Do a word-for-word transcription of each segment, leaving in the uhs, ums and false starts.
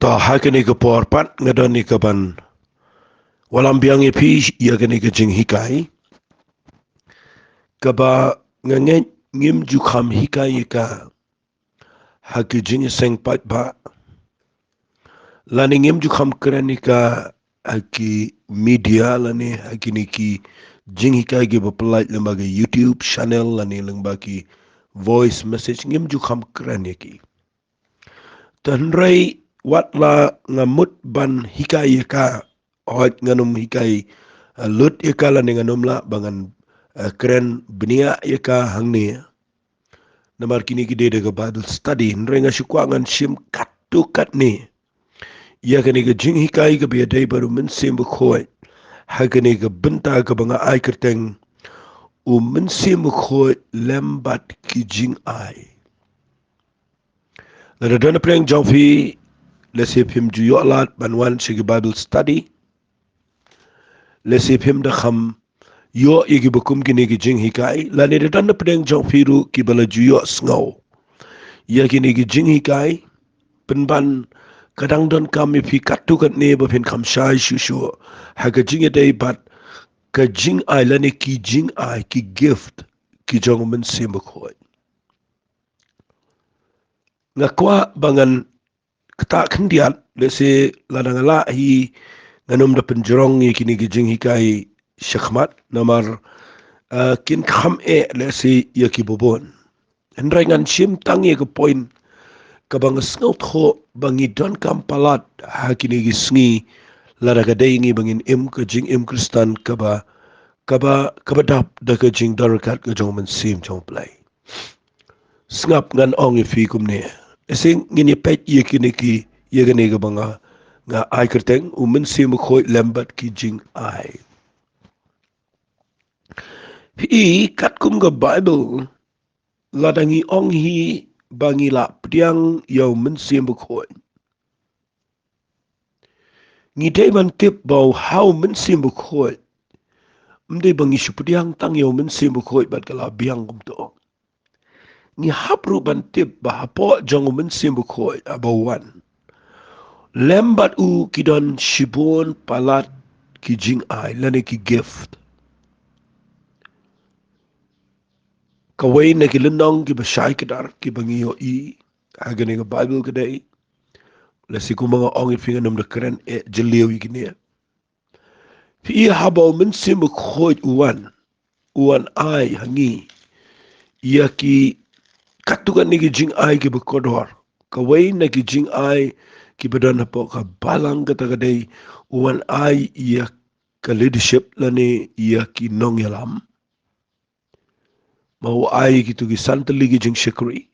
Ta ha kane ka por pat nga don ïa ka ban wallam biang ïa phi ïa kane ka jinghikai kaba nga ngeit ngim ju kham hikai ïa ka ha ki jingïaseng paidbah, lane ngim ju kham kren ïa ka ha ki media, lane ha kine ki jinghikai kiba pyllait lyngba ki YouTube channel, lane lyngba ki voice message, ngim ju kham kren ïa ki. Te hynrei wat la nga mut ban hikai ïa ka, hooid ngan ym hikai, eh, lut ïa ka, lane ngan ym lah ba ngan, eh, kren bniah ïa ka hangne. Namar kine ki dei da ka Bible study, hynrei nga shu kwah ngan shim katto katne ïa kane ka jinghikai kaba ïadei bad u Mynsiem Bakhuid ha kane ka bynta kaba nga ai kyrteng, u Mynsiem Bakhuid lem bad ki jingai. Lada don na pdeng jong phi, lehse phim ju ïoh lad ban wan sha ki Bible study, lehse phim da kham ïoh ïa kiba kum kine ki jinghikai, lane da don na pdeng jong phi ruh kiba la ju ïoh sngew ïa kine ki jinghikai, pynban ka dang donkam ïa phi katto katne ba phin kham shai shuh shuh ha ka jingïadei bad ka jingai, lane ki jingai, ki gift ki jong u Mynsiem Bakhuid. Nga kwah ba ngan ktah khyndiat, lehse lada nga lah hi ngan ym da pynjrong ïa kine ki jinghikai shakhmat, namar, eh, kin kham eh lehse ïa kiba bun. Hynrei ngan shim tang ïa ka point kaba nga sngewthuh ba ngi donkam palat ha kine ki sngi, lada ka dei ngi ba ngin im ka jingim Khristan kaba, kaba, kaba dap da ka jingdon ryngkat ka jong u Mynsiem jong u Blei. Sngap, ngan ong ïa phi kumne. Lehse ngin ïa peit ïa kine ki, ïa kane kaba nga, nga ai kyrteng, u Mynsiem Bakhuid lem bad ki jingai. Phi i katkum ka Bible, lada ngi ong hi ba ngi la pdiang ïa u Mynsiem Bakhuid, ngi dei ban tip ba u ha u Mynsiem Bakhuid, ym dei ba ngi shu pdiang tang ïa u Mynsiem Bakhuid bad ka la biang kumto. Ngi hap ruh ban tip ba hapoh jong u Mynsiem Bakhuid haba u wan, lem bad u ki don shibun palat ki jingai, lane ki gift. Kawei na ki lynnong kiba shai kdar kiba ngi ïohi ha kane ka Bible ka dei, lehse kumba nga ong ïa phi, ngan ym da kren eh jylliew ïa kine. Phi i haba u Mynsiem Bakhuid u wan, u wan ai ha ngi ïa ki katto katne ki jingai kiba kordor. Kawei na ki jingai kiba don hapoh ka Balang kata ka dei, u wan ai ïa ka leadership, lane ïa ki nongïalam. Ma u ai ïa kito ki san tylli ki jingshakri,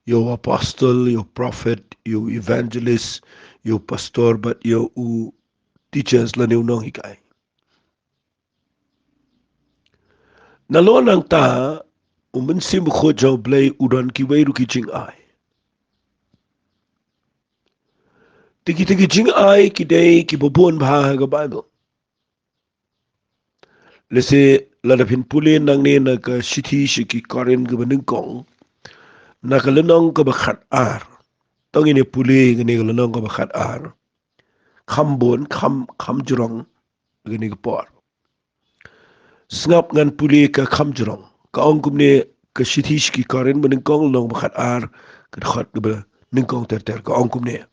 ïa u apostle, ïa u prophet, ïa u evangelist, ïa u pastor, bad ïa u teachers, lane u nonghikai. Nalor nangta, u Mynsiem Bakhuid jong u Blei u don kiwei ruh ki jingai. Te kita ki jingai ki dei kiba bun bha ha ka Bible. Lehse lada phin pule nangne na ka shithi sha ki Korinth kaba nyngkong, na ka lynnong kaba khatar. To ngin ïa pule kane ka lynnong kaba khatar. Kham bun, kham, kham jrong kane ka por. Sngap, ngan pule ka kham jrong. Ka ong kumne, ka shithi sha ki Korinth ba nyngkong, lynnong ba khatar, ka dkhot kaba nyngkong ter ter, ka ong kumne.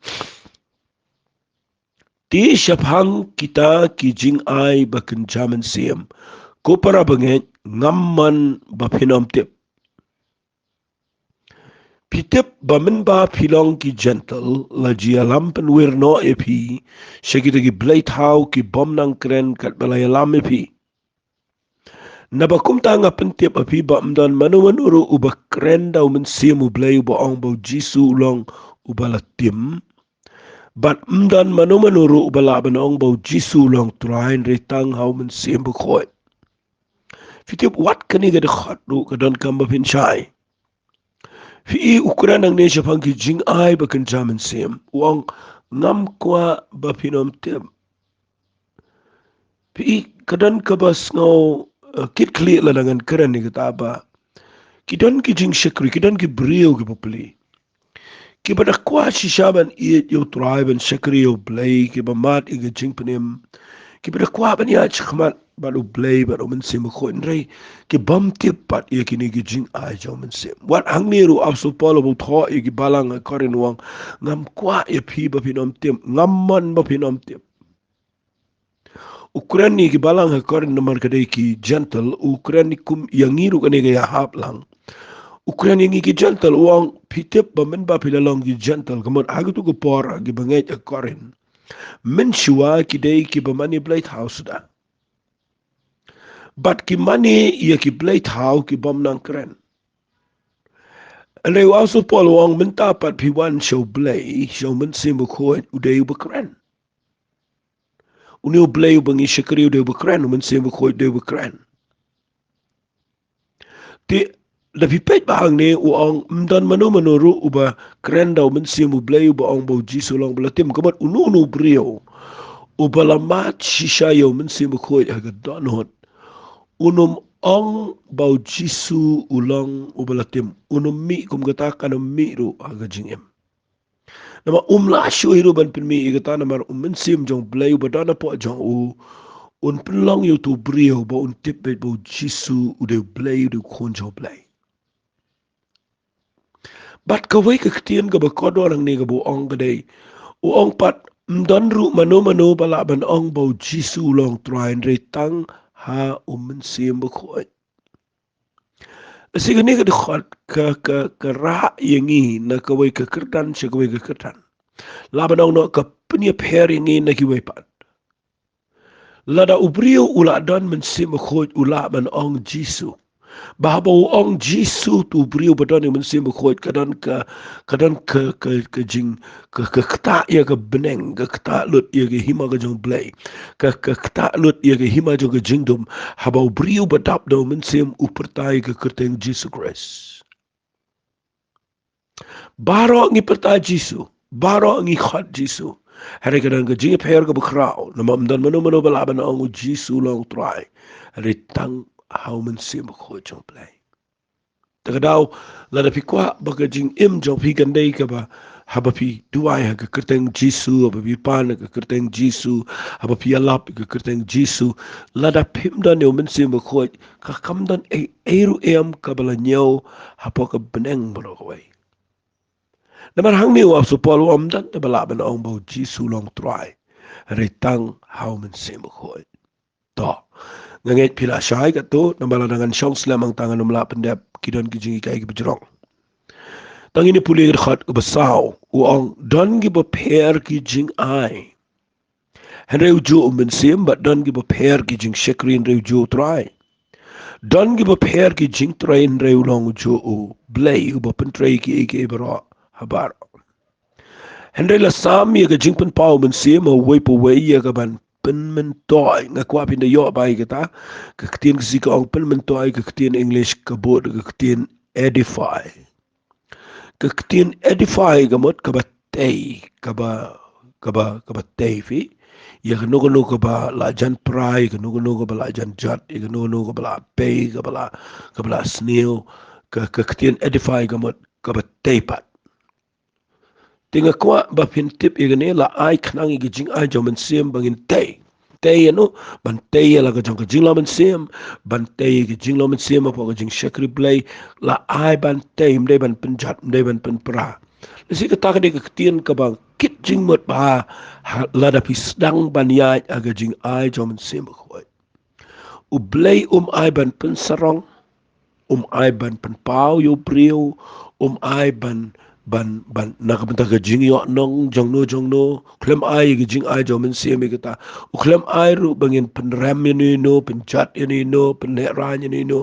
Te shaphang kita ki jingai ba kynja mynsiem, ko para bangeit, ngam mon ba phin ym tip. Phi tip ba mynba phi long ki Jentil, la ju ïalam pynwir noh ïa phi sha kita ki blei thaw ki bym nang kren katba la ïalam ïa phi. Naba kumta nga pyntip ïa phi ba ym don mano mano ruh uba kren da u Mynsiem u Blei uba ong ba u Jisu u long uba la tim. Bad ym don mano mano ruh uba lah ban ong ba u Jisu u long Trai, hynrei tang ha u Mynsiem Bakhuid. Phi tip, wat kane ka dkhot ruh ka donkam ba phin shai. Phi i, u kren nangne shaphang ki jingai ba kynja mynsiem, u ong, ngam kwah ba phin ym tip. Phi i, ka don kaba sngew, eh, kit khlieh lada ngan kren ïa kata ba ki don ki jingshakri, ki don ki briew kiba pli, Kiba da kwah shisha ban ïeit ïa u Trai, ban shakri ïa u Blei, kiba mad ïa ka jingpynim, kiba da kwah ban ïaid shakhmat bad u Blei bad u Mynsiem Bakhuid, hynrei ki bym tip pat ïa kine ki jingai jong u Mynsiem. Wat hangne ruh u Apostol Paul u thoh ïa ki balang ha Korinth u ong, ngam kwah ïa phi ba phin ym tip, ngam mon ba phin ym tip. U kren ïa ki balang ha Korinth namar ka dei ki Gentile, u kren ïa kum ïa ngi ruh kane ka ïahap lang. U kren ïa ngi ki Gentile, u ong phi tip ba mynba phi la long ki Gentile, ka mut ha katu ka por ha ki bangeit ha Korinth, mynshuwa ki dei kiba mane blei thaw suda. Bad ki mane ïa ki blei thaw, ki bym nang kren. Hynrei u Apostol Paul u ong mynta pat phi wan sha u Blei, sha u Mynsiem Bakhuid, u dei uba kren. Une u Blei uba ngi shakri u dei uba kren, u Mynsiem Bakhuid u dei uba kren. Te da phi peit ba hangne u ong ym don mano mano ruh uba kren da u Mynsiem u Blei uba ong ba u Jisu u long ba la tim, ka mut uno uno u briew uba la mad shisha ïa u Mynsiem Bakhuid ha ka dohnud, un ym ong ba u Jisu u long uba la tim, un ym mih kum kata, kan ym mih ruh ha ka jingim. Namar um lah shuh hi ruh ban pynmih ïa kata, namar u Mynsiem jong u Blei uba don hapoh jong u, un pynlong ïa uto u briew ba un tip beit ba u Jisu u dei u Blei, u dei u Khun jong u Blei. Bad kawei ka ktien kaba kordor hangne kaba u ong ka dei, u ong pat ym don ruh mano mano ba lah ban ong ba u Jisu u long Trai, hynrei tang ha u Mynsiem Bakhuid. Lehse kane ka dkhot ka, ka, ka rah ïa ngi na kawei ka kyrdan sha kawei ka kyrdan. Lah ban ong noh ka pynïapher ïa ngi na kiwei pat. Lada u briew u la don Mynsiem Bakhuid u lah ban ong Jisu. Ba haba u ong Jisu, uto u briew ba don ïa u Mynsiem Bakhuid ka don ka, ka don ka, ka, ka jing, ka, ka ktah ïa ka bneng, ka ktah lut ïa ka hima ka jong u Blei, ka, ka ktah lut ïa ka hima jong ka jingdum. Haba u briew ba dap da u Mynsiem u pyrta ïa ka kyrteng Jisu Khrist. Baroh ngi pyrta Jisu, baroh ngi khot Jisu. Hynrei ka don ka jingïapher kaba khraw, namar ym don mano mano ba lah ban ong u Jisu u long Trai, hynrei tang ha u Mynsiem Bakhuid jong u Blei. Te ka daw, lada phi kwah ba ka jingim jong phi kan dei kaba, haba phi duwai ha ka kyrteng Jisu, haba phi pan ha ka kyrteng Jisu, haba phi ïalap ha ka kyrteng Jisu, lada phim don ïa u Mynsiem Bakhuid, ka kam don ei ei ruh em kaba la ñiew hapoh ka bneng baroh kawei. Namar hangne u Apostol Paul u ong ym don te ba lah ban ong ba u Jisu u long Trai, hynrei tang ha u Mynsiem Bakhuid. To, nga ngeit phi la shai katto, namar lada ngan shong slem hangta ngan ym lah pyndep, ki don ki jinghikai kiba jrong. Tang ngin ïa pule ka dkhot kaba saw, u ong don kiba pher ki jingai, hynrei u juh u Mynsiem, bad don kiba pher ki jingshakri, hynrei u juh u Trai. Don kiba pher ki jingtrei, hynrei u long u juh u Blei uba pyntrei kiei kiei baroh ha baroh. Hynrei la sam ïa ka jingpynpaw u Mynsiem ha uwei pa uwei ïa ka ban pynmyntoi. Nga kwah phin da ïoh ba ïa kata, ka ktien Khasi ka ong pynmyntoi, ka ktien English ka bud ka ktien edify. Ka ktien edify ka mut kaba tei, kaba, kaba, kaba tei phi ïa kano kano kaba la jan pra, ïa kano kano kaba la jan jot, ïa kano kano kaba la pei, kaba la, kaba la sniew. Ka, ka ktien edify ka mut kaba tei pat. Te nga kwah ba phin tip ïa kane, la ai khnang ïa ka jingai jong u Mynsiem ba ngin tei. Tei ïa no, ban tei ïa la ka jong ka jinglong mynsiem, ban tei ïa ka jinglong mynsiem hapoh ka jingshakri Blei, la ai ban tei, ym dei ban pynjot, ym dei ban pynpra. Lehse kata ka dei ka ktien kaba kit jingmut bha, ha, lada phi sdang ban ïaid ha ka jingai jong u Mynsiem Bakhuid. U Blei um ai ban pynsarong, um ai ban pynpaw ïa u briew, um ai ban, ban, ban, na ka bynta ka jingïohnong jong no jong no, u khlem ai ïa ka jingai jong u Mynsiem ïa kata. U khlem ai ruh ba ngin pynrem ïa no ïa no, pynjot ïa no ïa no, pynlehraiñ ïa no ïa no,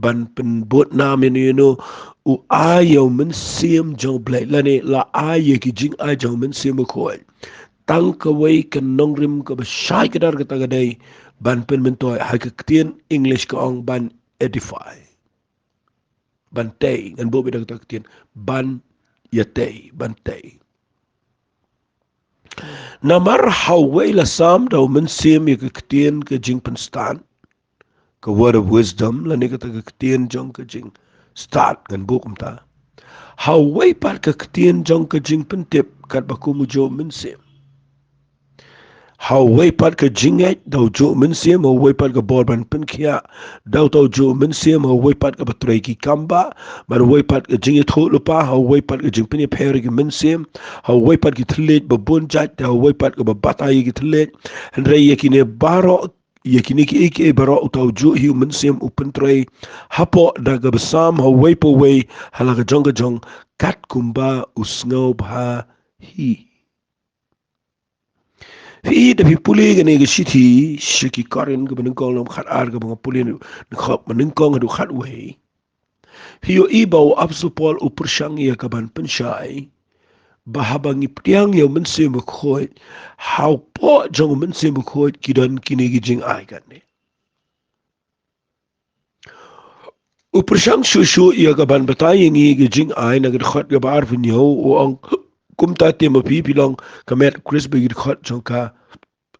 ban pynbud nam ïa no ïa no. U ai ïa u Mynsiem jong u Blei, lane la ai ïa ki jingai jong u Mynsiem Bakhuid. Tang kawei ka nongrim kaba shai kdar kata ka dei ban pynmyntoi, ha ka ktien English ka ong ban edify. Ban tei, ngan buh beit da kata ka ktien, ban ïatei, ban tei. Namar ha uwei la sam da u Mynsiem ïa ka ktien ka jingpynstad, ka word of wisdom, lane kata ka ktien jong ka jingstad, ngan buh kumta. Ha uwei pat ka ktien jong ka jingpyntip, katba kum u juh mynsiem. Ha uwei pat ka jingngeit da u juh mynsiem, ha uwei pat ka bor ban pynkhiah da uta u juh mynsiem, ha uwei pat kaba trei ki kambah, bad ha uwei pat ka jingïathuhlypa, ha uwei pat ka jingpynïapher ïa ki mynsiem, ha uwei pat ki thylliej ba bun jait, ha uwei pat kaba batai ïa ki thylliej. Hynrei ïa kine baroh, ïa kine kiei kiei baroh uta u juh hi u mynsiem u pyntrei hapoh da kaba sam ha uwei pa uwei, ha la ka jong ka jong, kat kumba u sngewbha hi. Phi i, da phi pule kane ka shithi sha ki Korinth kaba nyngkong lynnong khatar kaba nga pule na dkhot ba nyngkong haduh khatwei, phi ïohi ba u Apostol Paul u pyrshang ïa ka ban pynshai ba haba ngi pdiang ïa u Mynsiem Bakhuid, hapoh jong u Mynsiem Bakhuid ki don kine ki jingai kane. U pyrshang shuh shuh ïa ka ban batai ïa ngi ki jingai na ka dkhot kaba arphew hynñiew, u ong kumta, te ma phi, phi long ka met Khrist bad ki dkhot jong ka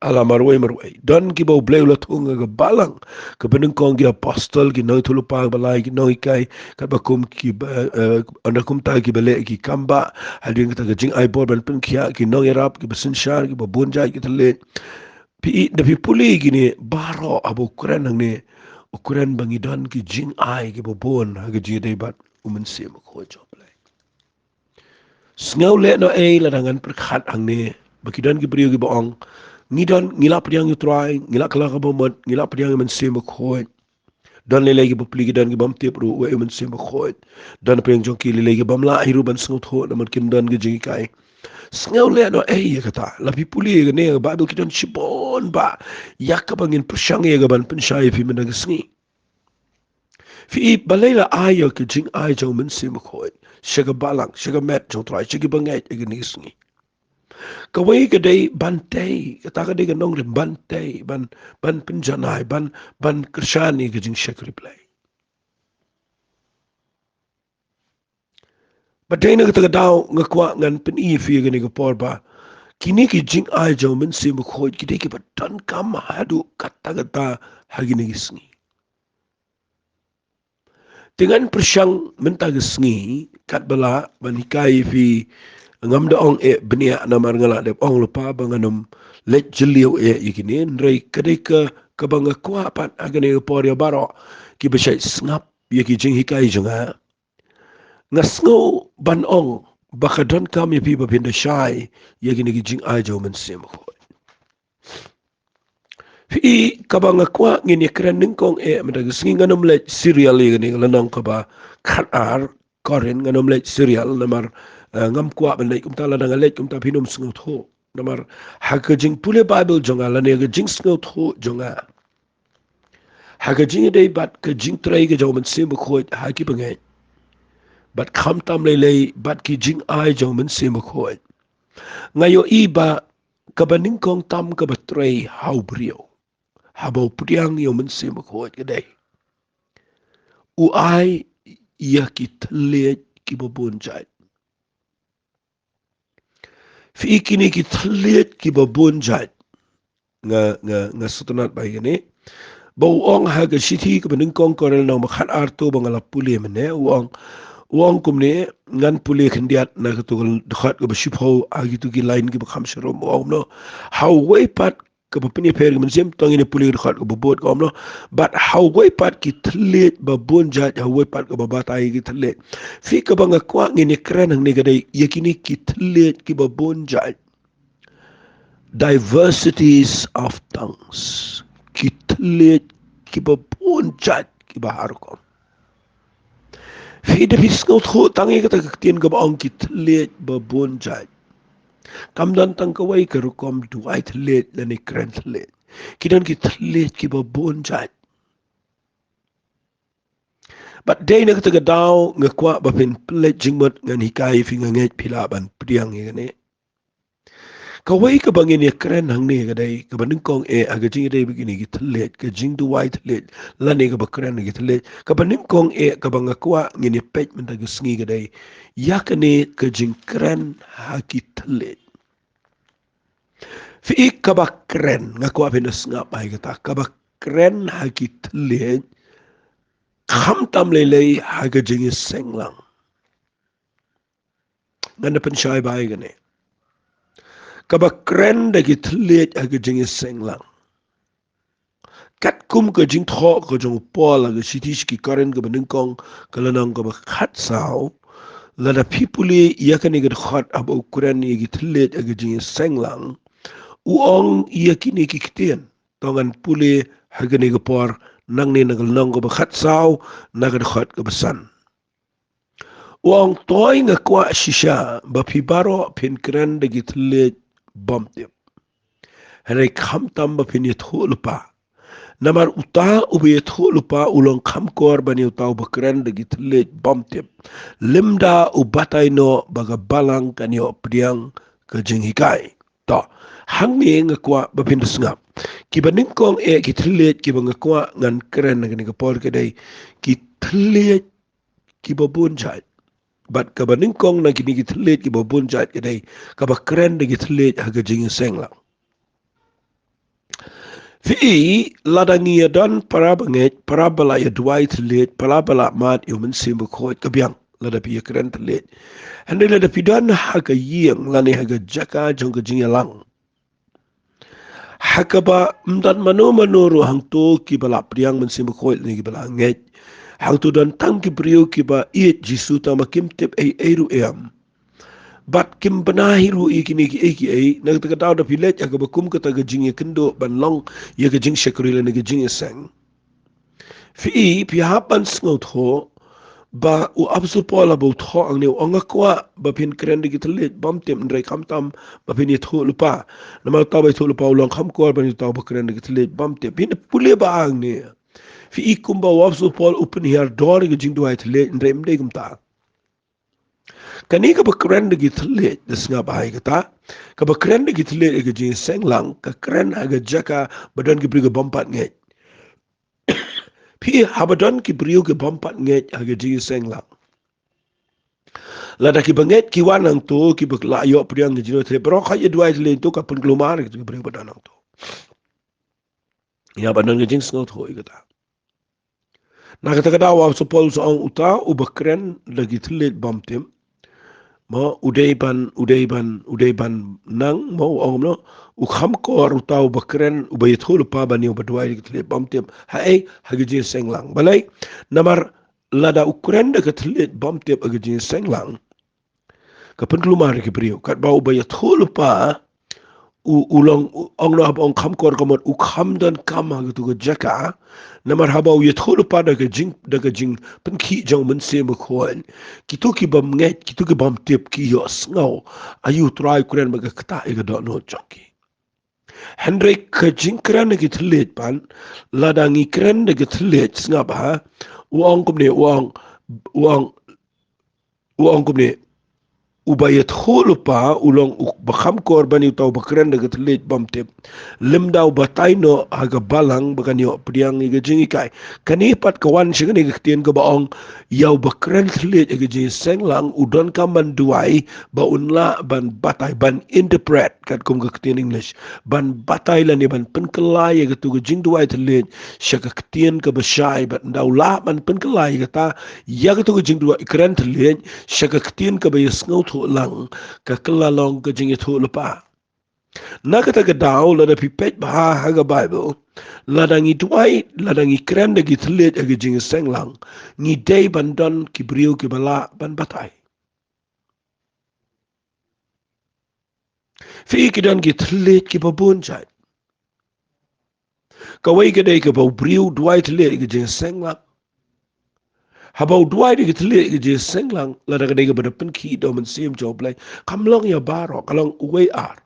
ha la marwei marwei. Don kiba U Blei u la thung ha ka balang, kaba nyngkong ki apostol, ki nongïathuhlypa ba lai, ki nonghikai, katba kum kiba, eh, ynda kumta kiba leh ki kambah, hadien kata ka jingai bor ban pynkhiah, ki nongïarap, kiba synshar, kiba bun jait ki thylliej. Phi i, da phi pule kine baroh, haba u kren hangne, u kren ba ngi don ki jingai kiba bun ha ka jingïadei bad u Mynsiem Bakhuid jong U Blei. Sngew lehnohei lada ngan pyrkhat hangne ba ki don ki briew kiba ong, ngi don, ngi la pdiang ïa u Trai, ngi la kylla ka bamut, ngi la pdiang ïa u Mynsiem Bakhuid. Don lei lei ki bapli, ki don ki bym tip ruh uei u Mynsiem Bakhuid. Don pdeng jong ki lei lei ki bym lah hi ruh ban sngewthuh namar kim don ka jinghikai. Sngew lehnohei ïa kata. La phi pule ïa kane ka Baibl, ki don shibun bha ïa kaba ngin pyrshang ïa ka ban pynshai ïa phi mynta ka sngi. Phi i, balei la ai ïa ka jingai jong u Mynsiem Bakhuid sha ka balang, sha ka met jong U Trai, sha ki bangeit ïa kane ka sngi? Kawei ka dei ban tei, kata ka dei ka nongrim, ban tei, ban, ban pynjanai, ban, ban kyrshan ïa ka jingshakri Blei. Bad dei na kata ka daw nga kwah ngan pyni ïa phi ha kane ka por ba kine ki jingai jong u Mynsiem Bakhuid ki dei kiba donkam haduh katta katta ha kine ki sngi. Te ngan pyrshang mynta ka sngi, katba lah, ban hikai ïa phi, ngam da ong eh bniah namar nga la dep ong lypa ba ngan ym leit jylliew eh ïa kine, hynrei ka dei ka, kaba nga kwah pat ha kane ka por ïa baroh kiba shait sngap ïa ki jinghikai jong nga. Nga sngew ban ong ba ka donkam ïa phi ba phin da shai ïa kine ki jingai jong u Mynsiem Bakhuid. Phi i, kaba nga kwah ngin ïa kren nyngkong eh mynta ka sngi, ngan ym leit serial ïa kane ka lynnong kaba khatar Korinth, ngan ym leit serial namar, eh, ngam kwah ban leit kumta, lada nga leit kumta phin ym sngewthuh. Namar ha ka jingpule Baibl jong nga lane ka jingsngewthuh jong nga, ha ka jingïadei bad ka jingtrei ka jong u Mynsiem Bakhuid ha ki bangeit, bad khamtam lei lei bad ki jingai jong u Mynsiem Bakhuid, nga ïohi ba kaba nyngkong tam kaba trei ha u briew haba u pdiang ïa u Mynsiem Bakhuid ka dei u ai ïa ki thylliej kiba bun jait. Phi i, kine ki thylliej kiba bun jait, nga, nga, nga sngewtynnat bha ïa kane ba u ong ha ka shithi kaba nyngkong Korinth lynnong ba khatar, to ba nga la pule mynne, u ong, u ong kumne, ngan pule khyndiat na kato ka dkhot kaba shiphew ha kito ki lain kiba kham sharum, u ong kumno: Ha uwei pat kaba pynïapher ïa ki mynsiem, to ngin ïa pule ka dkhot kaba bud, ka ong kumno: Bad ha uwei pat ki thylliej ba bun jait, ha uwei pat kaba batai ïa ki thylliej. Phi, kaba nga kwah ngin ïa kren hangne ka dei ïa kine ki thylliej kiba bun jait. Diversities of tongues. Ki thylliej kiba bun jait, kiba har rukom. Phi, da phi sngewthuh tang ïa kata ka ktien kaba ong ki thylliej ba bun jait, kam don tang kawei ka rukom duwai thylliej lane kren thylliej. Ki don ki thylliej kiba bun jait. Bad dei na kata ka daw nga kwah ba phin pynleit jingmut, ngan hikai ïa phi, nga ngeit phi lah ban pdiang ïa kane. Kawei kaba ngin ïa kren hangne ka dei kaba nyngkong eh ha ka jingïadei bad kine ki thylliej, ka jingduwai thylliej lane kaba kren ha ki thylliej. Kaba nyngkong eh kaba nga kwah ngin ïa peit mynta ka sngi ka dei ïa kane ka jingkren ha ki thylliej. Phi, kaba kren, nga kwah phin da sngap ïa kata, kaba kren ha ki thylliej, khamtam lei lei ha ka jingïaseng lang. ngan da pynshai bha ïa kane. Kaba kren da ki thylliej ha ka jingïaseng lang. Katkum ka jingthoh ka jong u Paul ha ka shithi sha ki Korinth kaba nyngkong ka lynnong kaba khatsaw. Lada phi pule ïa kane ka dkhot haba u kren ïa ki thylliej ha ka jingïaseng lang, u ong ïa kine ki ktien. To ngan pule ha kane ka por, nangne na ka lynnong kaba khatsaw, na ka dkhot kaba san. U ong, to nga kwah shisha ba phi baroh phin kren da ki thylliej bymtip, hynrei khamtam ba phin ïathuhlypa. Namar uta uba ïathuhlypa u long kham kor ban ïa uta uba kren da ki thylliej bymtip, lymda u batai noh ba ka balang kan ïoh pdiang ka jinghikai. To, hangne nga kwah ba phin da sngap. Kiba nyngkong eh ki thylliej kiba nga kwah ngan kren ha kane ka por ka dei ki thylliej kiba bun jait. Bad kaba nyngkong na kine ki thylliej kiba bun jait ka dei kaba kren da ki thylliej ha ka jingïaseng lang. Phi i, lada ngi ïa don para bangeit, para ba la ïa duwai thylliej, para ba la mad ïa u Mynsiem Bakhuid, ka biang lada phi ïa kren thylliej. Hynrei lada phi don ha ka ïing lane ha ka jaka jong ka jingïalang, ha kaba ym don mano mano ruh hangto kiba la pdiang Mynsiem Bakhuid lane kiba la ngeit. Hangto don tang ki briew kiba ïeit Jisu tang ba kim tip ei ei ruh em. Bad kim bna hi ruh ïa kine kiei kiei, na kata ka daw da phi leit ha kaba kum kata ka jingïakynduh ban long ïa ka jingshakri lane ka jingïaseng, phi i, phi hap ban sngewthuh ba u Apostol Paul haba u thoh hangne u ong, nga kwah ba phin kren da ki thylliej bymtip, hynrei khamtam ba phin ïathuhlypa. Namar uta uba ïathuhlypa u long kham kor ban ïa uta uba kren da ki thylliej bymtip. Phin pule bha hangne. Phi i, kumba u Apostol Paul u pynhiar dor ïa ka jingduwai thylliej, hynrei ym dei kumta. Kane kaba kren da ki thylliej, da sngap bha ïa kata. Kaba kren da ki thylliej ha ka jingïaseng lang, ka kren ha ka jaka ba don ki briew kiba ym pat ngeit. Phi i, haba don ki briew kiba ym pat ngeit ha ka jingïaseng lang, lada kiba ngeit ki wan hangto kiba la ïoh pdiang ka jingduwai thylliej, baroh ka ïa duwai thylliej hangto ka pynkulmar ïa ki briew ba don hangto. Ïa ba don ka jingsngewthuh ïa kata. Na kata ka daw u Apostol Paul u sa ong, uta uba kren da ki thylliej bymtip, mo, u dei ban, u dei ban, u dei ban nang, mo, u ong kumno, u kham kor uta uba kren, uba ïathuhlypa ban ïa uba duwai da ki thylliej bymtip. Haei? Ha ka jingïaseng lang. Balei? Namar lada u kren da ka thylliej bymtip ha ka jingïaseng lang, ka pynkulmar ïa ki briew. Katba uba ïathuhlypa u, u long, u ong noh, haba ong kham kor ka mut u kham donkam ha katu ka jaka. Namar haba u ïathuhlypa da ka jing, da ka jingpynkhih jong u Mynsiem Bakhuid, kito kiba ym ngeit, kito kiba ym tip ki ïohsngew aïu u Trai u kren bad ka ktah ïa ka dohnud jong ki. Hynrei ka jingkren da ki thylliej pat, lada ngi kren da ki thylliej, sngap bha, u ong kumne, u ong, u ong, u ong kumne, uba ïathuhlypa u long uba kham kor ban ïa uta uba kren da ki thylliej bymtip, lymda u batai noh ha ka balang ba kan ïoh pdiang ïa ka jinghikai. Kane pat ka wan sha kane ka ktien kaba ong, ïa uba kren thylliej ha ka jingïaseng lang u donkam ban duwai ba un lah ban batai, ban interpret, katkum ka ktien English, ban batai lane ban pynkylla ïa katu ka jingduwai thylliej sha ka ktien kaba shai, bad ynda u lah ban pynkylla ïa kata, ïa katu ka jingduwai kren thylliej sha ka ktien kaba ïasngewthuh lang, ka kylla long ka jingïathuhlypa. Na kata ka daw, lada phi peit bha ha ka Baibl, lada ngi duwai, lada ngi kren da ki thylliej ha ka jingïaseng lang, ngi dei ban don ki briew kiba lah ban batai. Phi i, ki don ki thylliej kiba bun jait. Kawei ka dei kaba u briew u duwai thylliej ha ka jingïaseng lang. Haba u duwai da ki thylliej ha ka jingïaseng lang, lada ka dei kaba da pynkhih da u Mynsiem jong U Blei, kam long ïa baroh, ka long uwei ar.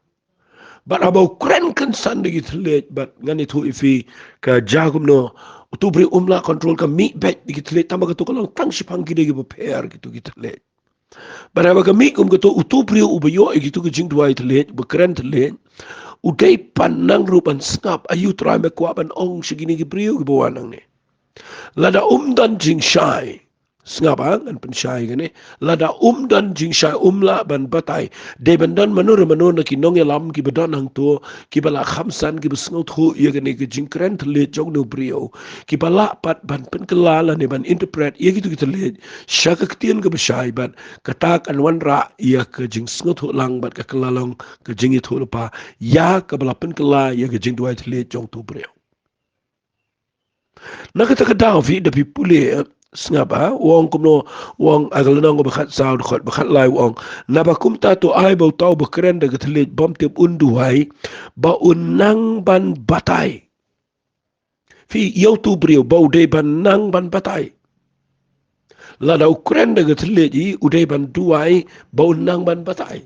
Bad haba u kren kynsan da ki thylliej, bad ngan ïathuh ïa phi ka jia kumno, utu u briew um lah control, ka mih beit da ki thylliej, tangba katu ka long tang shaphang ki dei kiba pher kito ki thylliej. Bad haba ka mih kum kato, utu u briew uba ïoh ïa kito ki jingduwai thylliej, uba kren thylliej, u dei ban nang ruh ban sngap aïu u Trai me kwah ban ong sha kine ki briew kiba wan hangne. Lada um don jingshai, Sngap ba ngan pynshai kane. Lada um don jingshai, um lah ban batai. Dei ban don mano re mano na ki nongïalam kiba don hangto, kiba la khamsan, kiba sngewthuh ïa kane ka jingkren thylliej jong u briew, kiba lah pat ban pynkylla lane ban interpret ïa kito ki thylliej sha ka ktien kaba shai, bad kata kan wanrah ïa ka jingsngewthuh lang bad ka kylla long ka jingïathuhlypa ïa kaba la pynkylla ïa ka jingduwai thylliej jong uto u briew. Na kata ka daw phi, da phi pule, sngap ba u ong kumno, u ong ha ka lynnong kaba khatsaw, dkhot ba khatlai, u ong: Naba kumta to ai ba uta uba kren da ka thylliej bymtip un duwai ba un nang ban batai. Phi, ïa uto u briew ba u dei ban nang ban batai. Lada u kren da ka thylliej, u dei ban duwai ba un nang ban batai.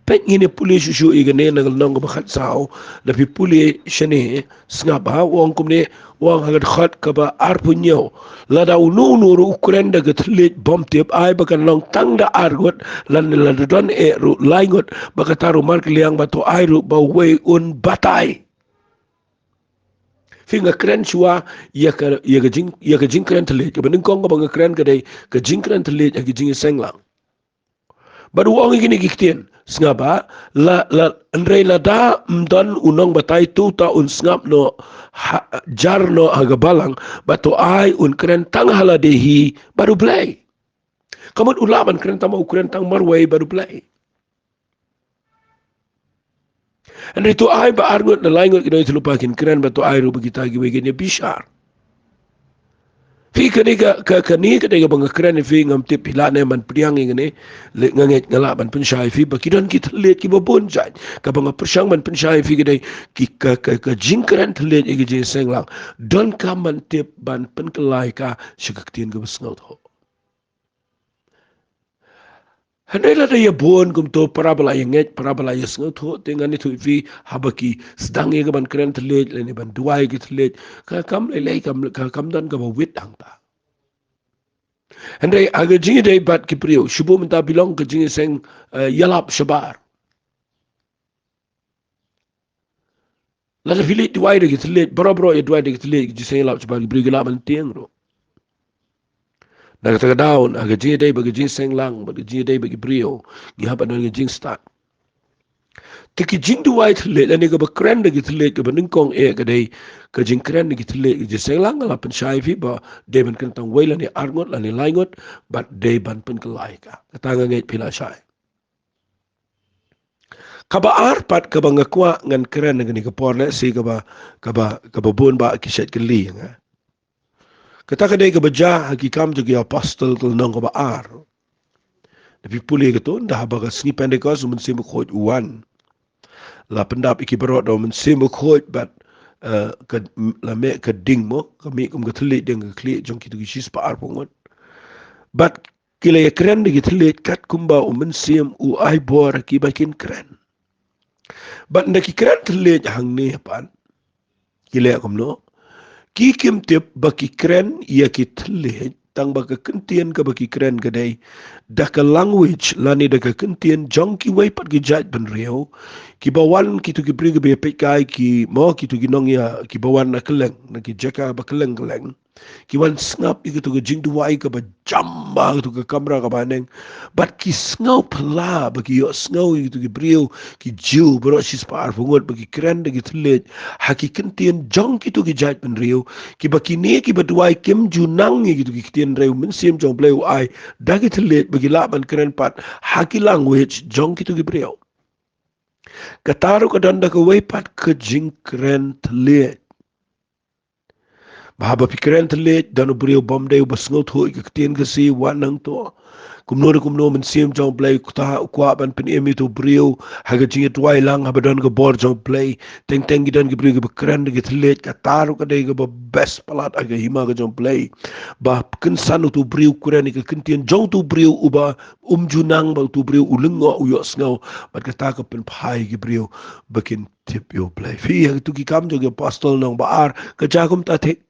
Peit, ngin ïa pule shuh shuh ïa kane na ka lynnong kaba khatsaw, da phi pule shane, sngap ba u ong kumne, u ong ha ka dkhot kaba arphew hynñiew: Lada uno uno ruh u kren da ka thylliej bymtip, ai ba kan long tang da ar ngut, lane lada don eh ruh lai ngut, bad kata ruh markylliang, bad to ai ruh ba uwei un batai. Phi, nga kren shuwa ïa ka, ïa ka jing, ïa ka jingkren thylliej. Kaba nyngkong kaba nga kren ka dei ka jingkren thylliej ha ka jingïaseng lang. Bad u ong ïa kine ki ktien, sngap ba, la, la, hynrei lada ym don u nongbatai, to uta un sngap noh ha, jar noh ha ka balang, bad to ai un kren tang ha lade hi bad U Blei. Ka mut u lah ban kren tang, ma u kren tang marwei bad U Blei. Hynrei to ai ba ar ngut ne lai ngut ki nongïathuhlypa kin kren, bad to ai ruh ba kita kiwei kin ïa bishar. Phi, kane ka, ka, kane ka dei kaba nga kren ïa phi, ngam tip phi lah ne ban pdiang ïa kane. Lei nga ngeit nga lah ban pynshai ïa phi ba ki don ki thylliej kiba bun jait. Kaba nga pyrshang ban pynshai ïa phi ka dei ki, ka, ka, ka jingkren thylliej ïa ka jingïaseng lang, donkam ban tip ban pynkylla ïa ka sha ka ktien kaba sngewthuh. Hynrei lada ïa bun kumto, para ba la ïa ngeit, para ba la ïa sngewthuh, te ngan ïathuh ïa phi, haba ki sdang ïa ka ban kren thylliej lane ban duwai ïa ka thylliej, ka kam lei lei, kam, ka kam don kaba wit hangta. Hynrei ha ka jingïadei bad ki briew, shu bun mynta phi long ka jingïaseng, eh, ïalap shabar. Lada phi leit duwai da ki thylliej, baroh baroh ïa duwai da ki thylliej, ki jingïaseng ïalap shabar, ki briew ki lah ban tieng ruh. Na kata ka daw, ha ka jingïadei bad ka jingïaseng lang, bad ka jingïadei bad ki briew, ngi hap ban don ka jingstad. Te ki jingduwai thylliej lane kaba kren da ki thylliej kaba nyngkong eh ka dei ka jingkren da ki thylliej, ka jingïaseng lang nga la pynshai ïa phi ba dei ban kren tang wei lane ar ngut lane lai ngut, bad dei ban pynkylla ïa ka. Kata nga ngeit phi la shai. Kaba ar pat kaba nga kwah ngan kren ha kane ka por, lehse kaba, kaba, kaba bun bah ki shait kylli ïa nga. Kata ka dei kaba jia ha Ki Kam jong ki Apostol, ka lynnong kaba ar. Da phi pule kato, ynda haba ka sngi Pentekost u Mynsiem Bakhuid u wan, la pyndap ïa ki baroh da u Mynsiem Bakhuid bad, eh, ka, la mih ka ding mo, ka mih kum ka thylliej deng ka khlieh jong kito ki shispah arphew ngut. Bad ki la ïakren da ki thylliej katkum ba u Mynsiem u ai bor ha ki ba kin kren. Bad ynda ki kren thylliej hangne pat, ki leh kumno? Ki kim tip ba ki kren ïa ki thylliej, tang ba ka kyntien kaba ki kren ka dei da ka language lane da ka kyntien jong kiwei pat ki jaitbynriew, kiba wan, kito ki briew kiba ïapeit kai, ki mo, kito ki nongïa, kiba wan na kylleng, na ki jaka ba kylleng kylleng. Ki wan sngap ïa kito ki jingduwai kaba jam bha ha kito ki kamra kaba haneng. Bad ki sngew phylla ba ki ïohsngew ïa kito ki briew, ki Jiw baroh shispah arphew ngut, ba ki kren da ki thylliej ha ki kyntien jong kito ki jaitbynriew, kiba kine kiba duwai kim ju nang ïa kito ki ktien, hynrei u Mynsiem jong U Blei u ai da ki thylliej ba ki lah ban kren pat ha ki language jong kito ki briew. Kata ruh ka don da kawei pat ka jingkren thylliej. Ba haba phi kren thylliej, don u briew bym dei uba sngewthuh ïa ka ktien Khasi wan hangto. Kumno re kumno, Mynsiem jong U Blei u kwah, u kwah ban pynim ïa uto u briew ha ka jingïaduwai lang, haba don ka bor jong U Blei. Teng teng ki don ki briew kiba kren da ki thylliej, kata ruh ka dei kaba best palat ha ka hima ka jong U Blei. Ba kynsan uto u briew u kren ïa ka kyntien jong uto u briew uba um ju nang, ba uto u briew u lyngngoh, u ïohsngew. Bad kata ka pynphai ïa ki briew ba kin tip ïa U Blei. Phi, ha kito Ki Kam jong ki Apostol lynnong ba ar, ka jia kumta thik.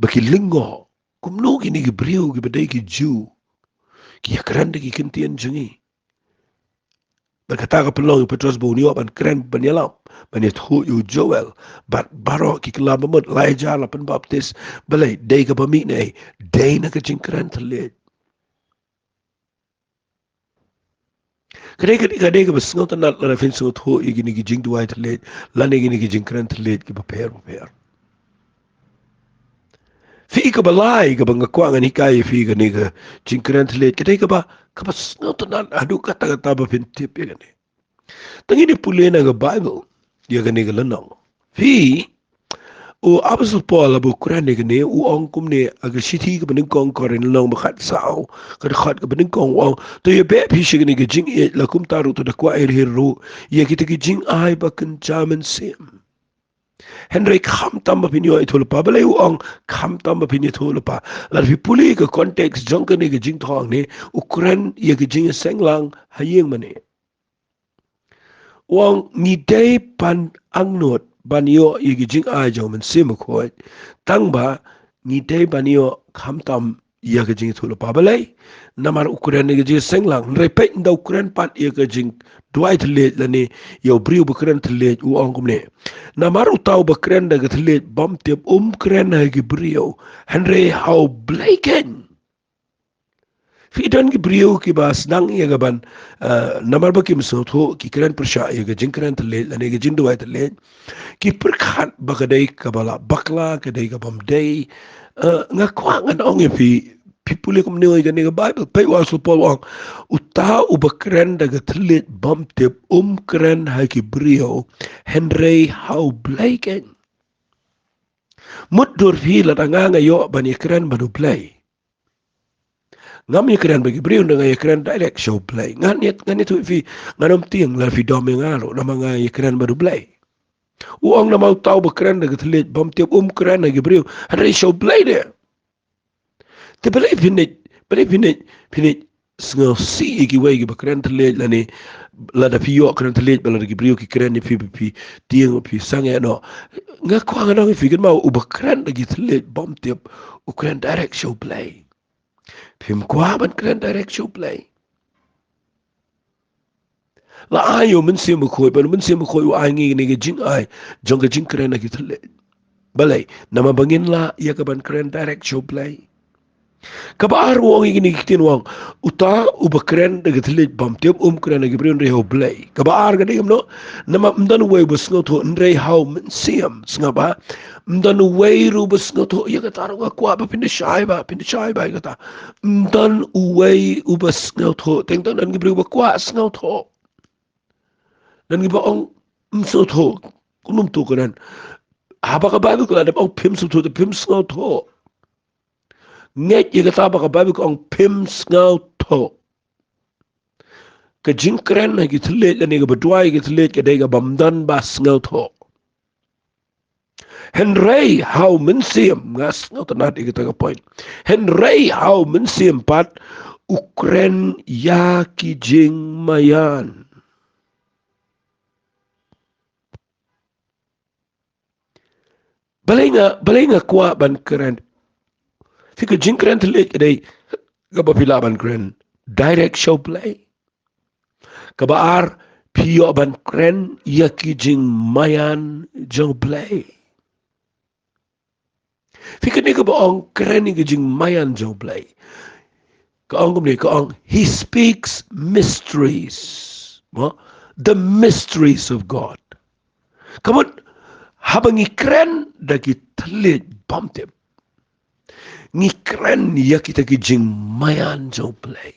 Ba ki lyngngoh, kumno kine ki briew kiba dei ki Jiw ki ïakren da ki kyntien jong ngi. Bad kata ka pynlong ïa u Petros ba un ïoh ban kren, ban ïalam, ban ïathuh ïa u Joel bad baroh ki kylla ba mut, lai hajar la pynbaptis. Balei? Dei kaba mih na ei? Dei na ka jingkren thylliej. Ka dei, ka dei, ka dei kaba sngewtynnat lada phin sngewthuh ïa kine ki jingduwai thylliej lane kine ki jingkren thylliej kiba pher bapher. Phi, kaba lai kaba nga kwah ngan hikai ïa phi kane ka jingkren thylliej, ka dei kaba, kaba sngewtynnat haduh katta katta ba phin tip ïa kane. Tang ïa pule na ka Baibl ïa kane ka lynnong. Phi, u Apostol Paul haba u kren ïa kane, u ong kumne ha ka shithi kaba nyngkong Korinth lynnong ba khatsaw, ka dkhot kaba nyngkong, u ong: To ïabeh phi sha kane ka jingïeit, la kumta ruh to da kwah her her ruh ïa kita ki jingai ba kynja mynsiem. Hynrei khamtam ba phin ïoh ïathuhlypa. Balei u ong khamtam ba phin ïathuhlypa? Lada phi pule ka context jong kane ka jingthoh hangne, u kren ïa ka jingïaseng lang ha ïing mane. U ong ngi dei ban angnud ban ïoh ïa ka jingai jong u Mynsiem Bakhuid, tangba ngi dei ban ïoh khamtam ïa ka jingïathuhlypa. Balei? Namar u kren ïa ka jingïaseng lang. Hynrei peit, ynda u kren pat ïa ka jingduwai thylliej lane ïa u briew ba kren thylliej, u ong kumne: Namar uta uba kren da ka thylliej bymtip um kren ha ki briew, hynrei ha U Blei keiñ. Phi, don ki briew kiba sdang ïa ka ban, eh, namar ba kim sngewthuh, ki kren pyrshah ïa ka jingkren thylliej lane ka jingduwai thylliej, ki pyrkhat ba ka dei kaba la bakla, ka dei kabym dei. Eh, nga kwah ngan ong ïa phi, phi pule kumne ïa kane ka Baibl, peit, u Apostol Paul u ong: Uta uba kren da ka thylliej bymtip um kren ha ki briew, hynrei ha U Blei keiñ. Mutdur phi, lada nga, nga ïoh ban ïakren bad U Blei, ngam ïakren bad ki briew, nga ïakren direct sha U Blei. Ngan ïa, ngan ïathuh ïa phi, ngan ym tieng lada phi dom ïa nga ruh, namar nga ïakren bad U Blei. U ong namar uta uba kren da ka thylliej bymtip um kren ha ki briew, hynrei sha U Blei de. Te balei phin ïa, balei phin ïa, phin ïa sngewsih ïa kiwei kiba kren thylliej lane lada phi ïoh kren thylliej, ba lada ki briew ki kren ïa phi, phi, phi tieng, phi sangeh noh. Nga kwah ngan ong ïa phi, kynmaw, uba kren da ki thylliej bymtip u kren direct sha U Blei. Phim kwah ban kren direct sha U Blei? La ai ïa u Mynsiem Bakhuid, bad u Mynsiem Bakhuid u ai ngi kane ka jingai jong ka jingkren ha ki thylliej. Balei? Namar ba ngin lah ïa ka ban kren direct sha U Blei. Kaba ar, u ong ïa kine ki ktien, u ong: Uta uba kren da ka thylliej bymtip um kren ha ki briew, hynrei ha U Blei. Kaba ar ka dei kumno? Namar ym don uwei uba sngewthuh, hynrei ha u Mynsiem. Sngap bha. Ym don uwei ruh uba sngewthuh. Ïa kata ruh nga kwah ba phin da shai bha, phin da shai bha ïa kata. Ym don uwei uba sngewthuh. Teng teng don ki briew ba kwah sngewthuh. Don kiba ong ym sngewthuh. Kumno to kren? Haba ka Baibl ka la dep ong phim sngewthuh, te phim sngewthuh. Ngeit ïa kata ba ka Baibl ka ong phim sngewthuh. Ka jingkren ha ki thylliej lane kaba duwai ha ki thylliej ka dei kabym don ba sngewthuh. Hynrei ha u Mynsiem, nga sngewtynnat ïa kata ka point. Hynrei ha u Mynsiem pat u kren ïa ki jingmaïan. Balei nga, balei nga kwah ban kren? Phi, ka jingkren thylliej ka dei kaba phi lah ban kren direct sha U Blei. Kaba ar, phi ïoh ban kren ïa ki jingmaïan jong U Blei. Phi, kane kaba ong kren ïa ki jingmaïan jong U Blei, ka ong kumne, ka ong, "He speaks mysteries." Mo? The mysteries of God. Ka mut, haba ngi kren da ki thylliej bymtip, ngi kren ïa kita ki jingmaïan jong U Blei.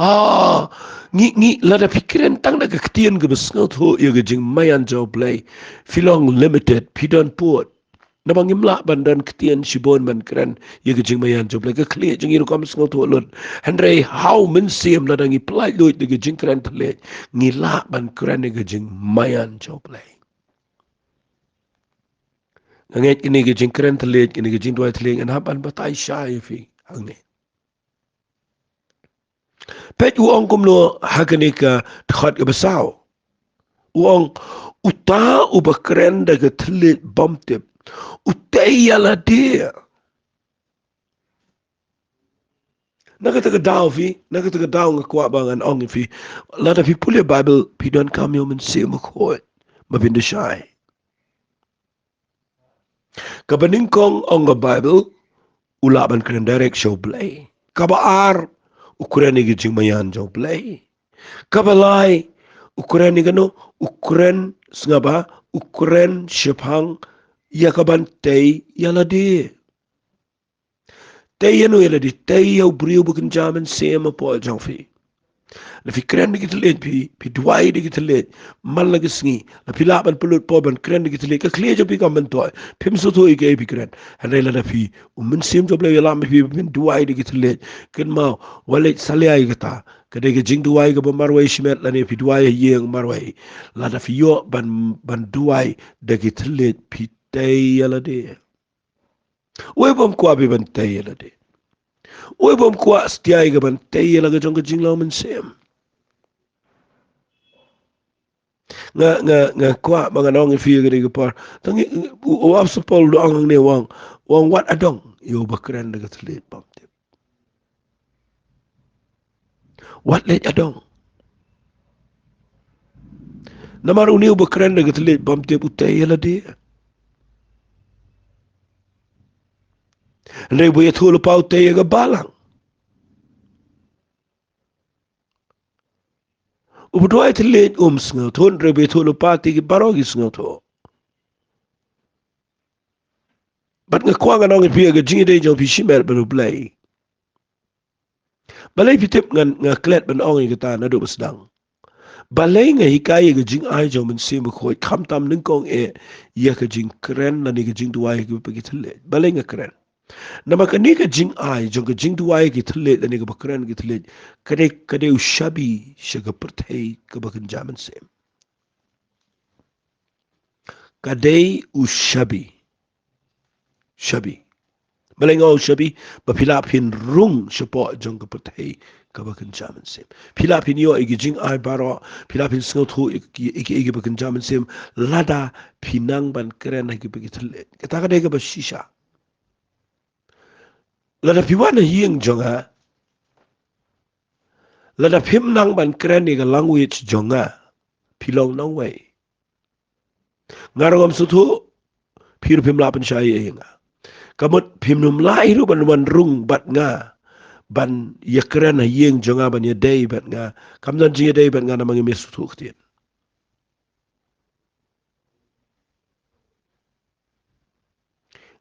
Ah, ngi, ngi, lada phi kren tang da ka ktien kaba sngewthuh ïa ka jingmaïan jong U Blei, phi long limited, phi don pud. Naba ngim lah ban don ktien shibun ban kren ïa ka jingmaïan jong U Blei, ka khlieh jong ngi ruh kam sngewthuh lut. Hynrei ha u Mynsiem, lada ngi pyllait luid da ka jingkren thylliej, ngi lah ban kren ïa ka jingmaïan jong U Blei. Nga ngeit kane ka jingkren thylliej, kane ka jingduwai thylliej, ngan hap ban batai shai ïa phi hangne. Peit, u ong kumno ha kane ka dkhot kaba saw. U ong, "Uta uba kren da ka thylliej bymtip u tei ïa lade." Na kata ka daw phi, na kata ka daw nga kwah ba ngan ong ïa phi. Lada phi pule Bible, phi donkam ïa u Mynsiem Bakhuid ba phin da shai. Kaba nyngkong ong ka Bible, u lah ban kren direct sha U Blei. Kaba ar, u kren ïa ka jingmaïan jong U Blei. Kaba lai, u kren ïa kano, u kren sngap ba, u kren shaphang ïa kaban tei ïa lade. Tei ïa no ïa lade, tei ïa u briew ba kynja mynsiem hapoh jong phi. La phi kren da ki thylliej phi, phi duwai da ki thylliej man la ka sngi. La phi lah ban pynlut por ban kren da ki thylliej, ka khlieh jong phi kam myntoi. Phim sngewthuh ïa kaei phi kren. Hynrei lada phi, u Mynsiem jong U Blei u ïalam ïa phi ban duwai da ki thylliej, kynmaw, wat leit salia ïa kata. Ka dei ka jingduwai kaba marwei shimet lane phi duwai ha ïing marwei. Lada phi ïoh ban, ban duwai da ki thylliej, phi tei ïa lade. Uei bym kwah beit ban tei ïa lade? Uei bym kwah stia ïa kaban tei ïa la ka jong ka jinglong mynsiem? Nga, nga, nga kwah ba ngan ong ïa phi ïa kane ka por. Tang u, u Apostol Paul u ong hangne, u ong, u ong wat adong ïa uba kren da ka thylliej bym tip. Wat leit adong. Namar une uba kren da ka thylliej bym tip u tei ïa lade. Hynrei uba ïathuh lypa u tei ïa ka balang. Uba duwai thylliej um sngewthuh, hynrei uba ïathuh lypa te ki baroh ki sngewthuh. Bad nga kwah ngan ong ïa phi ïa ka jingïadei jong phi shimet bad U Blei. Balei phi tip ngan, nga klet ban ong ïa kata naduh ba sdang? Balei nga hikai ïa ka jingai jong u Mynsiem Bakhuid khamtam nyngkong eh ïa ka jingkren lane ka jingduwai ïa kiba ki thylliej? Balei nga kren? Namar kane ka jingai jong ka jingduwai ïa ki thylliej lane kaba kren ki thylliej, ka dei, ka dei u shabi sha ka pyrthei kaba kynja mynsiem. Ka dei u shabi. Shabi. Balei nga ong shabi? Ba phi lah phin rung shapoh jong ka pyrthei kaba kynja mynsiem. Phi lah phin ïoh ïa ki jingai baroh, phi lah phin sngewthuh ïa ki, ïa ki, ïa kiba kynja mynsiem lada phi nang ban kren ha kiba ki thylliej. Kata ka dei kaba shisha. Lada phi wan ha ïing jong nga, lada phim nang ban kren ïa ka language jong nga, phi long nongwei. Nga ruh ngam sngewthuh, phi ruh phim lah pynshai ïa nga. Ka mut phim nym lah hi ruh ban wan rung bad nga, ban ïakren ha ïing jong nga, ban ïadei bad nga. Kam don jingïadei bad nga namar ngim ïasngewthuh ktien.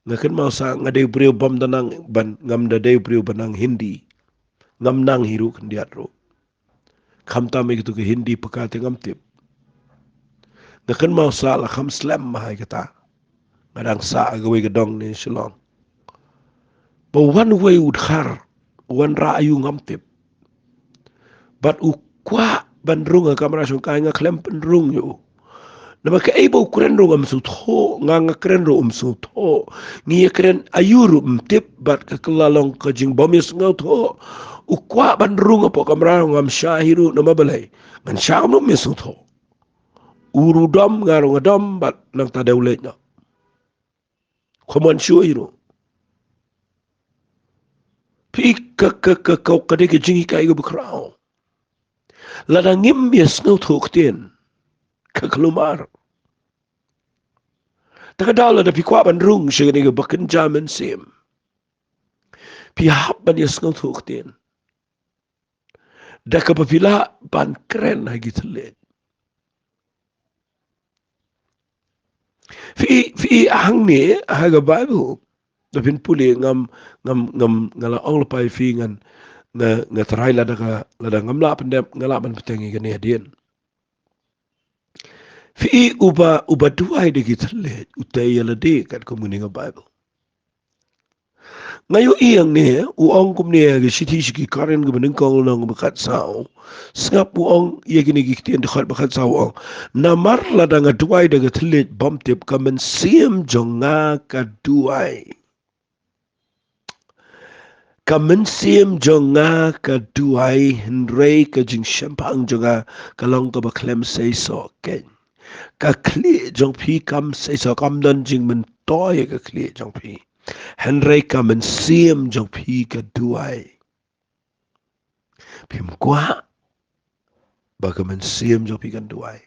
Nga kynmaw sa nga dei u briew bym da nang ban, ngam da dei u briew ba nang Hindi. Ngam nang hi ruh khyndiat ruh. Khamtam ïa katu ka Hindi paka te ngam tip. Nga kynmaw sa la kham slem ma ha ïa kata. Nga dang sah ha kawei ka dong ne Shillong. Ba wan uwei u dkhar, u wanrah aïu ngam tip. Bad u kwah ban rung ha kamra shongkai, nga khlem pynrung ïa u. Namar kaei ba u kren ruh ngam sngewthuh, nga, nga kren ruh um sngewthuh. Ngi ïakren aïu ruh um tip, bad ka kylla long ka jingbym ïasngewthuh. U kwah ban rung hapoh kamra, ngam shah hi ruh, namar balei? Ngan shah kumno um ïasngewthuh? U ruh dom, nga ruh nga dom, bad nangta dei u leit noh. Kham wan shuh hi ruh. Phi, ka, ka, ka, ka, ka dei ka jinghikai kaba khraw. Lada ngim ïasngewthuh ktien, ka kulmar. Te ka daw lada phi kwah ban rung sha kane kaba kynja mynsiem, phi hap ban ïasngewthuh ktien. Da kaba phi lah ban kren ha ki thylliej. Phi, phi hangne ha ka Baibl. Da phin pule ngam, ngam, ngam, nga la ong lypa ïa phi ngan, nga, nga tharai lada ka, lada ngam lah pyndep, nga lah ban bteng ïa kane hadien. Phi uba, uba duwai da ki thylliej, u tei ïa lade kat kumne ha ka Baibl. Nga ïohi hangne, u ong kumne ha ka shithi sha ki Korinth kaba nyngkong lynnong ba khatsaw. Sngap u ong ïa kine ki ktien dkhot ba khatsaw u ong. Namar lada nga duwai da ka thylliej bym tip, ka mynsiem jong nga ka duwai. Ka mynsiem jong nga ka duwai, hynrei ka jingshemphang jong nga ka long kaba khlem seisoh keiñ. Ka khlieh jong phi kam seisoh, kam don jingmyntoi ïa ka khlieh jong phi. Hynrei ka mynsiem jong phi ka duwai. Phim kwah ba ka mynsiem jong phi kan duwai.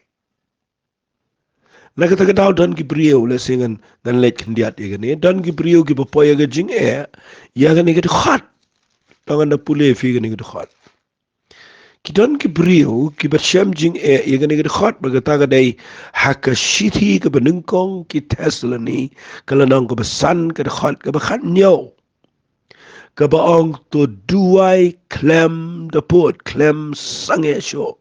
Na kata ka daw don ki briew, lehse ngan, ngan leit khyndiat ïa kane. Don ki briew kiba poi ïa ka jingeh ïa kane ka dkhot. To ngan da pule ïa phi kane ka dkhot. Ki don ki briew kiba shem jingeh ïa kane ka dkhot, bad kata ka dei ha ka shithi kaba nyngkong ki Thessaloni, ka lynnong kaba san, ka dkhot kaba khathynñiew, kaba ong, to duwai khlem da pud, khlem sangeh shuh.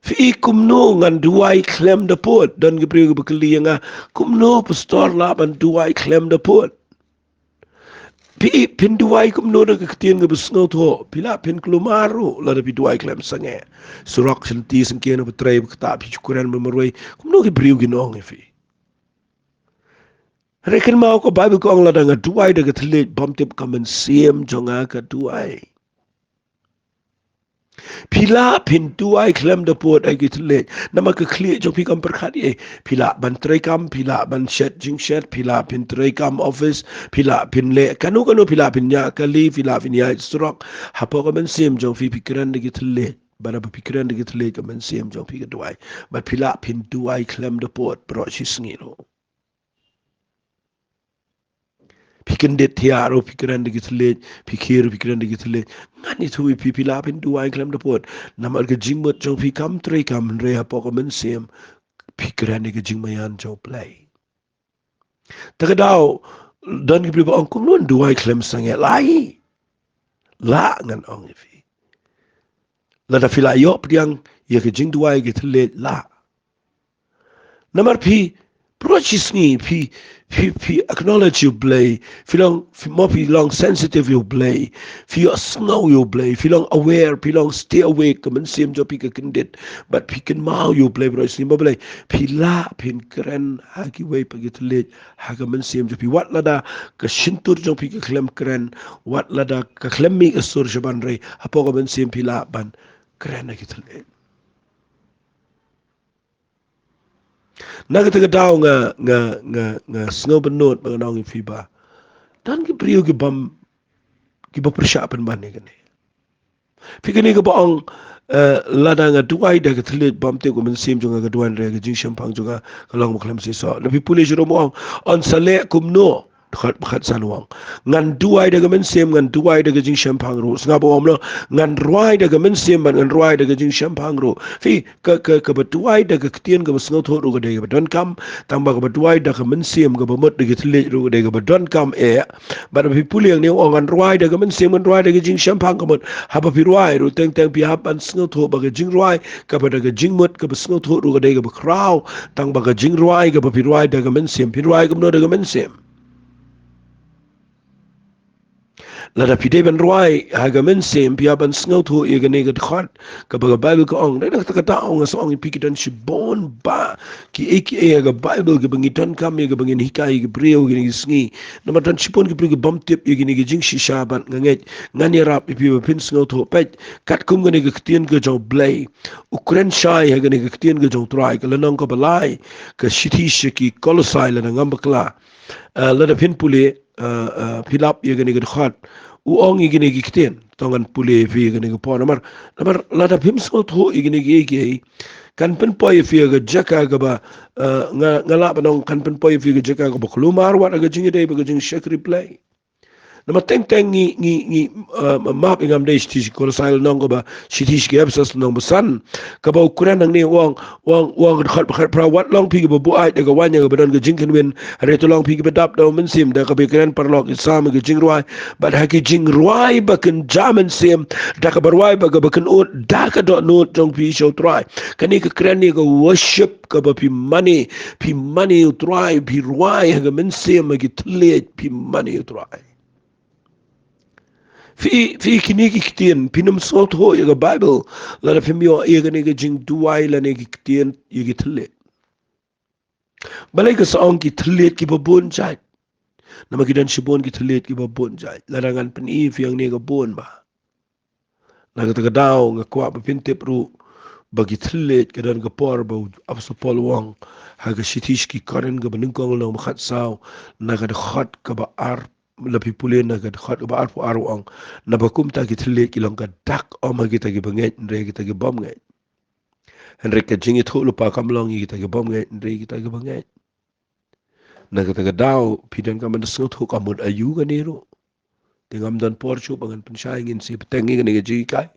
Phi, kumno ngan duwai khlem da pud? Don ki briew kiba kylli ïa nga, kumno pastor lah ban duwai khlem da pud? Phi, phin duwai kumno da ka ktien kaba sngewthuh? Phi lah phin kulmar ruh lada phi duwai khlem sangeh. Surok sha lynti syngkien ba trei ba ktah, phi shu kren ba marwei. Kumno ki briew kin ong ïa phi? Hynrei kynmaw, ka Baibl ka ong, lada nga duwai da ka thylliej bym tip, ka mynsiem jong nga ka duwai. Phi lah phin duwai khlem da pud ha ki thylliej, namar ka khlieh jong phi kam pyrkhat ei. Phi lah ban treikam, phi lah ban shet jingshet, phi lah phin treikam office, phi lah phin leh kano kano, phi lah phin ñiah kali, phi lah phin ïaid surok. Hapoh ka mynsiem jong phi, phi kren da ki thylliej. Bad haba phi kren da ki thylliej, ka mynsiem jong phi ka duwai. Bad phi lah phin duwai khlem da pud baroh shi sngi ruh. Phi kyndit thiah ruh phi kren da ki thylliej, phi khie ruh phi kren da ki thylliej. Ngan ïathuh ïa phi, phi lah phin duwai khlem da pud, namar ka jingmut jong phi kam treikam, hynrei hapoh ka mynsiem phi kren ïa ka jingmaïan jong U Blei. Ta ka daw don ki briew ba ong, kumno ngan duwai khlem sangeh? Lah, lah ngan ong ïa phi. Lada phi lah ïoh pdiang ïa ka jingduwai ki thylliej, lah. Namar phi, baroh shi sngi phi, phi, phi acknowledge ïa U Blei, phi long, phi, mo phi long sensitive ïa U Blei, phi ïohsngew ïa U Blei, phi long aware, phi long stay awake, ka mynsiem jong phi ka kyndit, bad phi kynmaw ïa U Blei baroh shi sngi, mo balei? Phi lah phin kren ha kiwei pat ki thylliej ha ka mynsiem jong phi, wat lada ka shyntur jong phi ka khlem kren, wat lada ka khlem mih ka sur shabar, hynrei hapoh ka mynsiem phi lah ban kren ha ki thylliej. Na kata ka daw nga, nga, nga, nga sngew bynnud ba ngan ong ïa phi ba don ki briew ki bym, kiba pyrshah pynban ïa kane. Phi, kane kaba ong, eh, lada nga duwai da ka thylliej bym tip, ka mynsiem jong nga ka duwai, hynrei ka jingshemphang jong nga ka long ba khlem seisoh. Lada phi pule sharum u ong, un sa leh kumno? Dkhot ba khatsan u ong, ngan duwai da ka mynsiem, ngan duwai da ka jingshemphang ruh. Sngap, u ong kumno? Ngan rwai da ka mynsiem bad ngan rwai da ka jingshemphang ruh. Phi, ka, ka, kaba duwai da ka ktien kaba sngewthuh ruh ka dei kaba donkam, tangba kaba duwai da ka mynsiem kaba mut da ki thylliej ruh ka dei kaba donkam eh. Bad haba phi pule hangne u ong, ngan rwai da ka mynsiem, ngan rwai da ka jingshemphang, ka mut haba phi rwai ruh teng teng phi hap ban sngewthuh ba ka jingrwai kaba da ka jingmut kaba sngewthuh ruh ka dei kaba khraw, tangba ka jingrwai kaba phi rwai da ka mynsiem, phi rwai kumno da ka mynsiem? Lada phi dei ban rwai ha ka mynsiem, phi hap ban sngewthuh ïa kane ka dkhot kaba ka Baibl ka ong. Dei na kata ka daw nga sa ong ïa phi, ki don shibun bah kiei kiei ha ka Baibl kiba ngi donkam ïa, kiba ngin hikai ïa ki briew kine ki sngi. Namar don shibun ki briew ki bym tip ïa kine ki jingshisha, bad nga ngeit ngan ïarap ïa phi ba phin sngewthuh. Peit, katkum kane ka ktien ka jong U Blei, u kren shai ha kane ka ktien ka jong U Trai, ka lynnong kaba lai, ka shithi sha ki Kolosai, lada ngam bakla. Eh, lada phin pule, eh, eh, phi lap ïa kane ka dkhot, u ong ïa kine ki ktien. To ngan pule ïa phi ïa kane ka por. Namar, namar lada phim sngewthuh ïa kine kiei kiei, kan pynpoi ïa phi ha ka jaka kaba, eh, nga, nga lah ban ong kan pynpoi ïa phi ha ka jaka kaba kulmar wat ha ka jingïadei bad ka jingshakri Blei. Namar teng teng ngi, ngi, ngi, eh, map, ngam dei shithi sha ki Kolosai, lynnong kaba, shithi sha ki Ephesos lynnong ba san, kaba u kren hangne u ong, u ong, u ong ha ka dkhot ba khatphra, wat long phi kiba buaid da ka waiñ ïa kaba don ka jingkynwin, hynrei to long phi kiba dap da U Mynsiem, da kaba kren paralok ki salm, ki jingrwai, bad ha ki jingrwai ba kynja mynsiem, da kaba rwai bad kaba kynud da ka dohnud jong phi sha U Trai. Kane ka kren ïa ka worship kaba phi mane, phi mane U Trai, phi rwai ha ka mynsiem, ha ki thylliej phi mane U Trai. Phi, phi, kine ki ktien phin ym sngewthuh ïa ka Baibl lada phim ïoh ïa kane ka jingduwai lane ki ktien ïa ki thylliej. Balei ka sa ong ki thylliej kiba bun jait? Namar ki don shibun ki thylliej kiba bun jait. Lada ngan pyni ïa phi hangne ka bun bah. Na kata ka daw nga kwah ba phin tip ruh ba ki thylliej, ka don ka por ba u Apostol Paul u ong ha ka shithi sha ki Korinth kaba nyngkong, lynnong ba khatsaw, na ka dkhot kaba ar, la phi pule na ka dkhot kaba arphew ar u ong, naba kumta ki thylliej ki long ka dak, ym ha kita kiba ngeit, hynrei kita ki bym ngeit. Hynrei ka jingïathuhlypa kam long ïa kita ki bym ngeit, hynrei kita kiba ngeit. Na kata ka daw phi donkam ban da sngewthuh, ka mut aïu kane ruh. Te ngam don por shuh ba ngan pynshai, ngin sa bteng ïa kane ka jinghikai.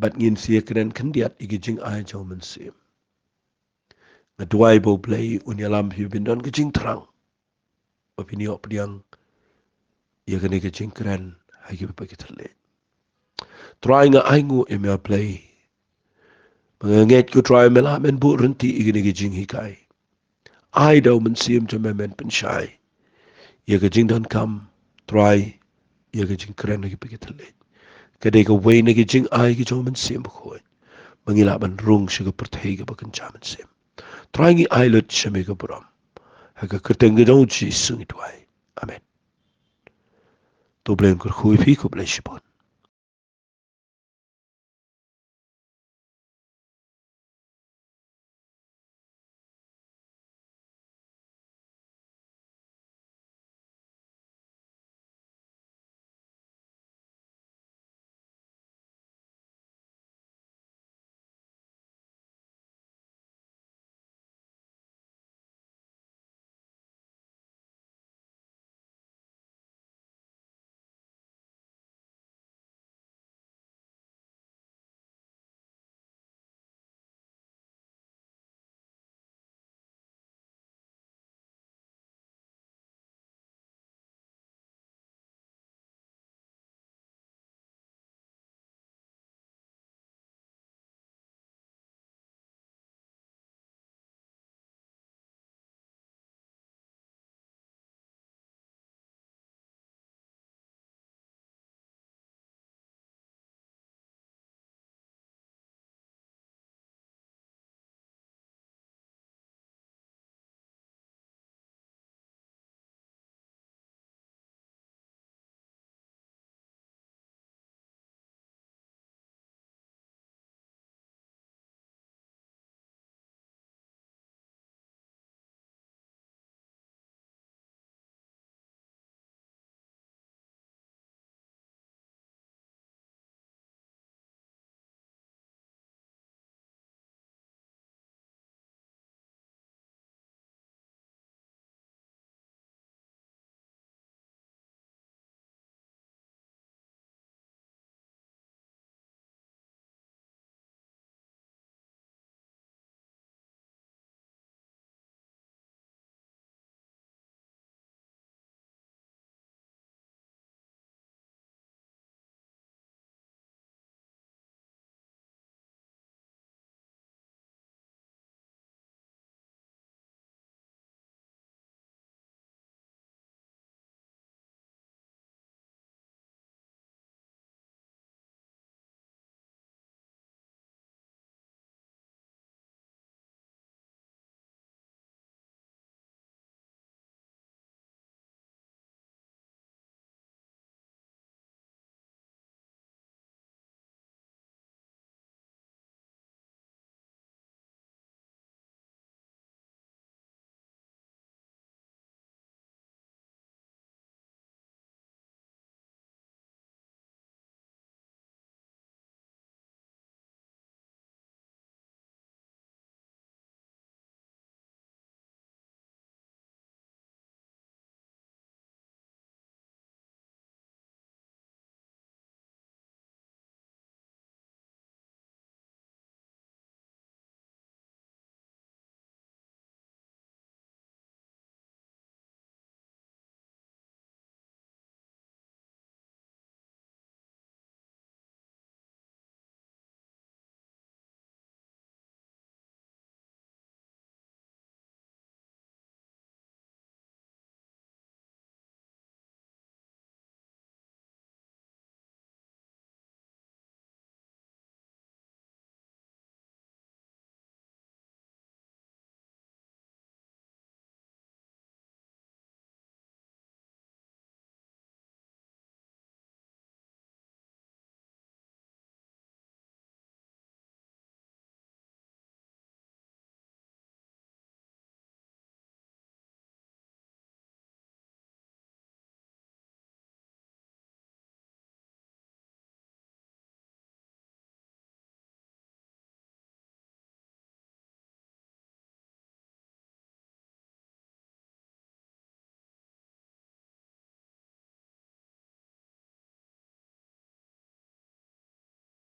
Bad ngin sa kren khyndiat ïa ka jingai jong U Mynsiem. Nga duwai ba U Blei un ïalam phi ba phin don ka jingthrang, ba phin ïoh pdiang ïa kane ka jingkren ha kiba ki thylliej. Trai, nga ainguh ïa me, A Blei. Ba nga ngeit, ko Trai, me lah men buh ryntih ïa kane ka jinghikai. Ai da U Mynsiem jong me men pynshai ïa ka jingdonkam, Trai, ïa ka jingkren ha kiba ki thylliej. Ka dei kawei na ki jingai ki jong U Mynsiem Bakhuid, ba ngi lah ban rung sha ka pyrthei kaba kynja mynsiem. Trai, ngi ai lut sha me ka burom. Ha ka kyrteng ka jong U Jisu ngi duwai. Amen. To U Blei un kyrkhu ïa phi, khublei shibun.